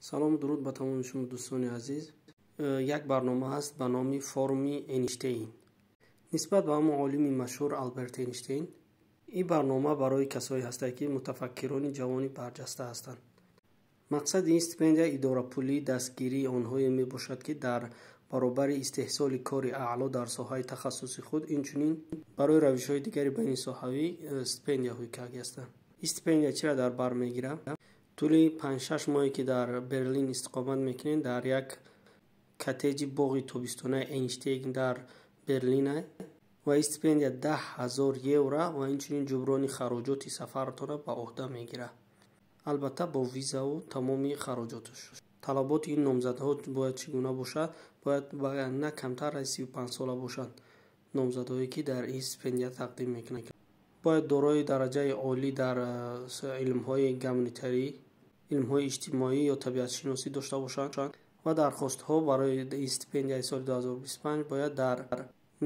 Салому дуруд ба тамоми шумо, дӯстони азиз. Як барнома ҳаст ба номи Форуми Эйнштейн нисбат ба ҳамон олими машҳур Алберт Эйнштейн. Ин барнома барои касое ҳастад, ки мутафаккирони ҷавони барҷаста ҳастанд. Мақсади ин стипендия идорапулии дастгирии онҳое мебошад, ки дар баробари истеҳсоли кори аъло дар соҳаи тахассуси худ, инчунин барои равишҳои дигари байнисоҳавӣ стипендияҳои каги ҳастанд. Ин стипендия чиро дар бар мегирад? Тӯли 5-6 моҳе, ки дар Берлин истиқомат мекунед, дар як коттеҷи боғи тобистонаи Эйнштейн дар Берлина, ва ин стипендия 10 000 евро ва инчунин ҷуброни хароҷоти сафаратонро ба ӯҳда мегирад, албатта бо визаву тамоми хароҷоташ. Талаботи ин номзадҳо бояд чӣ гуна бошад? Бояд на камтар аз 35сола бошанд номзадҳое, ки дар ин стипендия тақдим мекунанд. Бояд дорои дараҷаи олӣ дар илмҳои гуманитарӣ, илмҳои иҷтимоӣ ё табиатшиносӣ дошта бошанд ва дархостҳо барои ин стипендияи соли 2025 бояд дар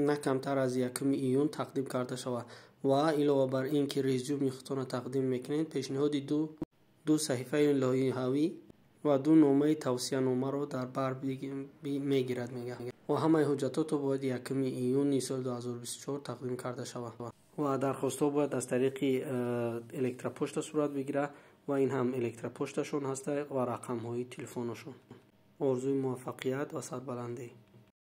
на камтар аз 1 июн тақдим карда шавад. Ва илова бар ин ки резюми худтонро тақдим мекунед, пешниҳоди ду саҳифаи лоиҳавӣ ва ду номаи тавсияномаро дар бар мегирад, мегӯяд. Ва ҳамаи ҳуҷҷатото бояд 1 июни соли 2024 тақдим карда шавад ва дархостҳо бояд аз тариқи электропошта сурат бигирад. Ва ин ҳам электропошташон ҳаста ва рақамҳои телефонашон. Орзуи муваффақият ва сарбаландӣ.